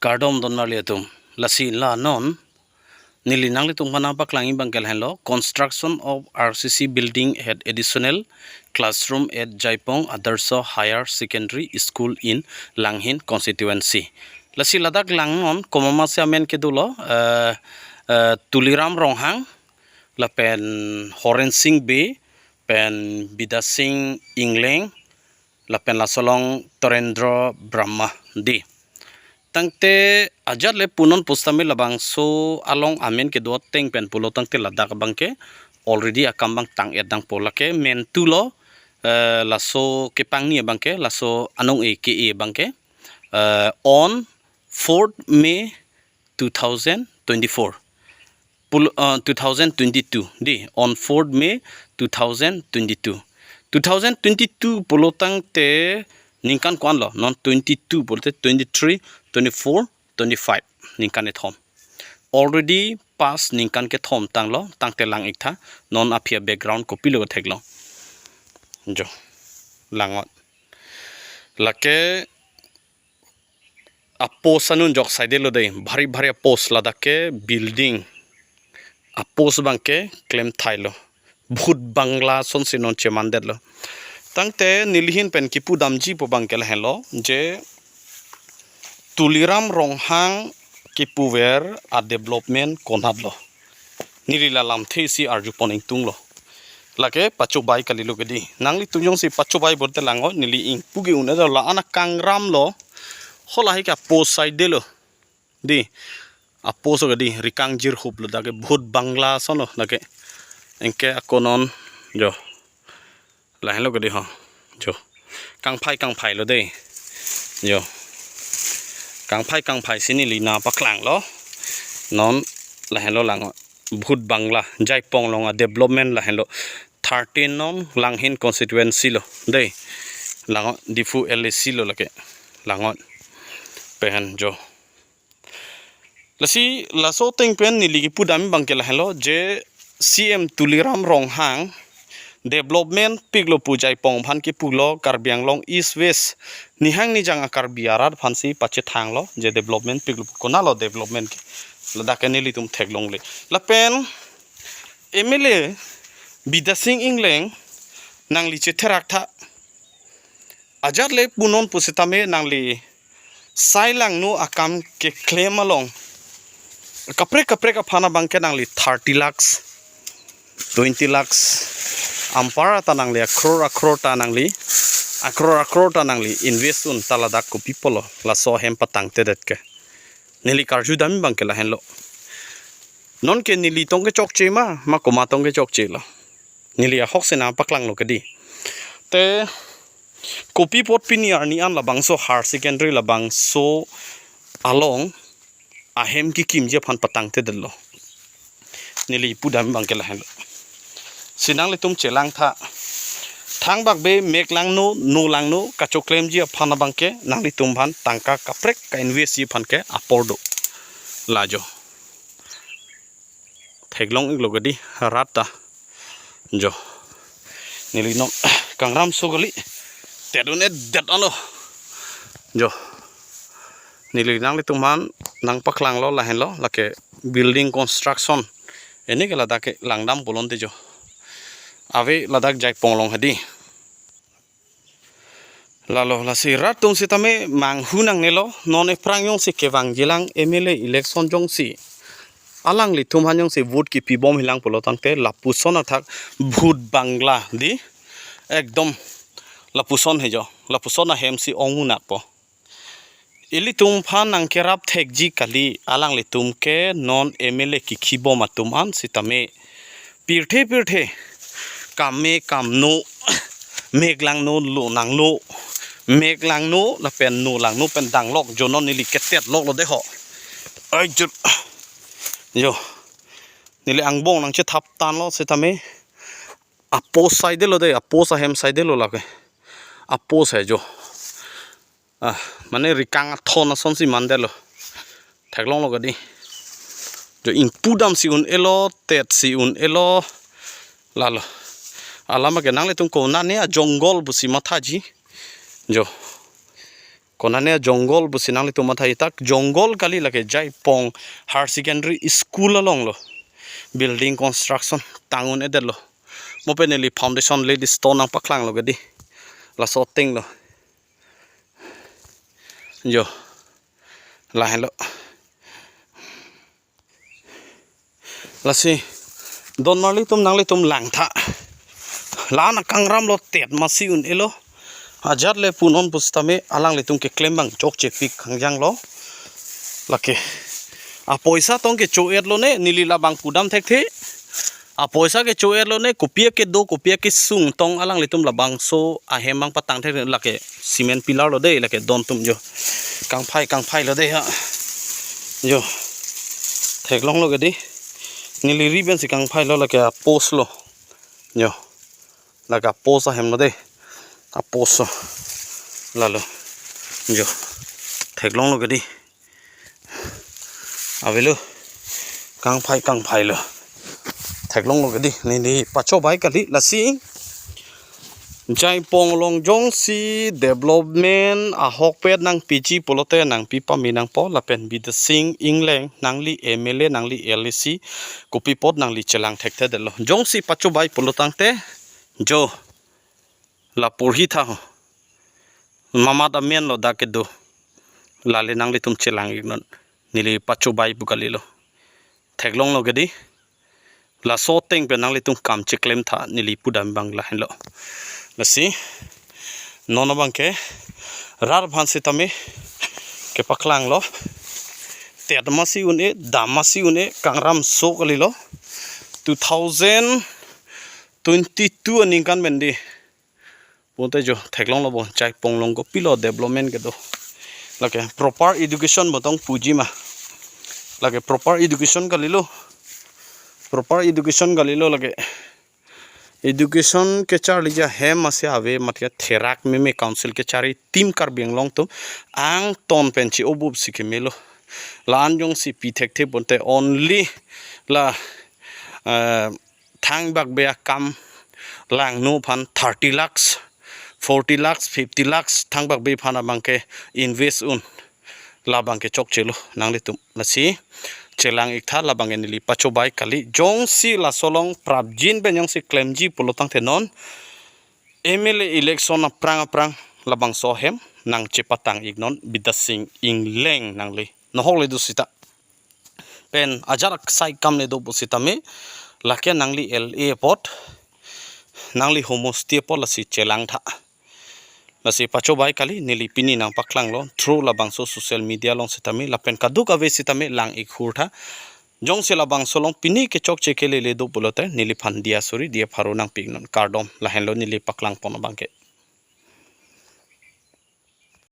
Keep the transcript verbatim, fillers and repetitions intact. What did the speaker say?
Kardom don marli atum. Lasi la non neli nanglitum aphan nangpaklangji abangke lahenlo, construction of R C C building at additional classroom at Jaipong Adarsha Higher Secondary School in Langhin constituency. Lasi ladak lang non komat komat si amen kedolo, eh, eh, Tuliram Ronghang, lapen Horen Sing Bey, pen Bidya Sing Engleng, lapen laso along Torendra Brahma dei. Tangte ajat le punon pusitame labangso along amen kedo ateng pen pulo tangte ladak abangke already akam abang tang-et tangpo, lake mentu lo, eh, laso kepangni abangke, laso anong-e ke-e abangke, eh, on fourth May two thousand twenty-four. Pul-, uh, two thousand twenty-two dei, on fourth May two thousand twenty-two. Two thousand twenty-two pulo tangte ningkan ko-an lo, non twenty-two pulote twenty-three, twenty-four, twenty-five, ningkan kethom. Already past ningkan kethom tanglo, tangte lang-ik tha, non aphi a-background kopilo theklong. Jo, lang non. Lake a-post anun jok saidelo dei, bhari bhari a-post, ladak ke building a-post abangke klemthailo, bhut bangla asonsi non chemandetlo. Tangte neli ahin pen kipudamji pu abangke lahenlo, je Tuliram Ronghang kipuver a-development konatlo. Neli la lamthe isi arjupon ingtunglo. Lake pachobai kalilo ke dei. Nanglitum jongsi pachobai pulote lang non, neli ingpu ke un-edetlo, la-an akangram lo. Ho lahai ke a-post saidelo dei. A-post ke dei, rikang jirhup lo, dak ke bhut bangla ason lo dak ke. Anke ako non, jo. Lahenlo ke dei ho. Jo. Kangphai kangphai lo dei. Jo. Kangphai kangphai si neli nangpaklanglo. Non lahenlo lang non. Bhut bangla, Jaipong along a-development lahenlo. Thirteen nong Langhin constituency lo dei. Lang non, Diphu L A C lo lake. Lang non. Pen jo. Lasi laso ateng pen neli kipudam abangke lahenlo, je C M Tuliram Ronghang development piklo pu Jaipong aphan kipulo, Karbi Anglong East West nihang nijang a-Karbi arat aphansi pachethanglo, je development piklo pu. Konatlo development ke, ladak ke nelitum theklongle. Lapen M L A Bidya Sing Engleng, nangli chetherak tha. Ajat le punon pusitame nangli sai langno akam keklem along, kaprek kaprek aphan abangke nangli thirty lakhs, twenty lakhs, anparta nangli a-crore a-crore ta nangli, a-crore a-crore ta nangli invest un, ta ladak kopi apotlo laso ahem patangtedet ke? Neli karjudam abangke lahenlo. Non ke neli tong kechokche ma, ma komat tong kechokche lo? Neli ahok si nangpaklanglo ke dei. Te kopi apot pini arni an labangso higher secondary labangso along ahem kekimji aphan patangtedetlo? Neli pudam abangke lahenlo. Si nanglitum chelang tha. Thangbak be mek langno, no langno kachoklemji aphan abangke nanglitum aphan tangka kaprek ka-invest ji aphan ke apor do. La jo. Theklong-iklo ke dei, rat ta. Jo. Neli non kangram so kali. Tet un-edet anlo. Jo. Neli nanglitum aphan nangpaklanglo lahenlo, lake building construction. Ini ke ladak ke langdam pulote jo. Ave ladak Jaipong along hadi. Lalo lasi rat atum sitame manghu nangnelo, non ephrang jongsi kevangjilang M L A election jongsi alanglitum aphan jongsi vote kipibomjilang pulo tangte lapuson athak bhut bangla dei, ekdom lapuson he jo, lapuson ahem si ong-unakpo. Ilitum aphan nangkerap thekji kali, alanglitum ke non M L A kikhibom atum an sitame. Pirthe pirthe. Kam me kam no. Mek langno lo nanglo. Mek langno lapen no langno pen danglok jo, non neli ketetloklo dei ho. Ai jur. Jo. Neli angbong nangchethap tanglo sitame. A-post saidelo dei, a-post ahem saidelo lake. A-post he jo. Ah, mane rikang athon asonsi mandetlo. Theklonglo ke dei. Jo, ingpu damsi un-elo, tetsi un-elo. Lalo. Alam ke nanglitum konane a-jungle pusi mathaji. Jo. Konane jonggol pusi nanglitum matha itak, jonggol kali, lake Jaipong Higher Secondary School along lo. Building construction tang un-edetlo. Mo pen neli foundation laid stone nangpaklanglo kedi. Laso ateng lo. Jo. Lahenlo. Lasi don marlitum nanglitum langtha. La-an akangram lo, tet masi un-elo. Ajat le punon pusitame alanglitum keklem abang chokchepik kangjang lo. Lake apoisa tong kecho-etlo ne, neli labang pudam thekthe. Apoisa kecho-etlo ne, kopi ake do, kopi ake sung tong alanglitum labangso ahem abang patang thek, lake cement pillar lo dei, lake don atum jo. Kangphai, kangphai lo dei ha. Jo. Theklonglo kedi. Neli ri pensi kangphailo, lake apost lo. Jo. Lake apost ahem lo dei. Apost lo. Lalo. Jo. Theklonglo kedi. Avelo. Kangphai, kangphailo. Theklonglo kedi. Neli pachobai kali lasi. Jaipong along jongsi development ahokpet nangpiji pulote nangpi pame nangpo, lapen Bidya Sing Engleng nangli M L A, nangli L A C, kopi apot nangli chelang thekthedetlo. Jongsi pachobai pulotangte, jo, la porhi tha ho. Mamat amen lo dak kedo. Lale nanglitum chelang-iknon. Neli pachobai pu kalilo. Theklonglo kedi. Laso ateng pen nanglitum kam cheklem tha, neli pudam abang lahenlo. Lasi non abangke rat aphan sitame kepaklanglo. Tet masi un-e, dam masi un-e, kangram so kalilo. Two thousand twenty-two aningkan pen di. Bonta jo, theklonglo bo, Jaipong along kopilo development kedo. Lake proper education botong puji ma. Lake proper education kalilo. Proper education kalilo lake. Education kecharli ahem masi ave, matke therak meme council kechari team Karbi Anglong atum angton pen chi-obup si kemelo. La-an jongsi pi thekthe bonta only la, eh, thangbak be akam langno aphan thirty lakhs, forty lakhs, fifty lakhs thangbak be aphan abangke invest un. Labangke chokchelo nanglitum. Lasi chelang-ik tha, labangke neli pachobai kali. Jongsi laso along prapjin pen jongsi klemji pulotangte non M L A election aphrang aphrang labangso ahem nangchepatang-iknon, Bidya Sing Engleng nangli. Nohok le do sita. Pen ajat aksai kam le do pusitame, lake nangli L A apot, nangli homosti apot lasi chelang tha. Lasi pachobai kali, neli pini nangpaklanglo through labangso social media along sitame, lapen kadokave sitame lang-ik hur tha. Jongsi labangso along pini kechokche kelele do pulote, neliphan diya suri, diya pharo nangpi-iknon, kardom, lahenlo neli paklangpon abangke.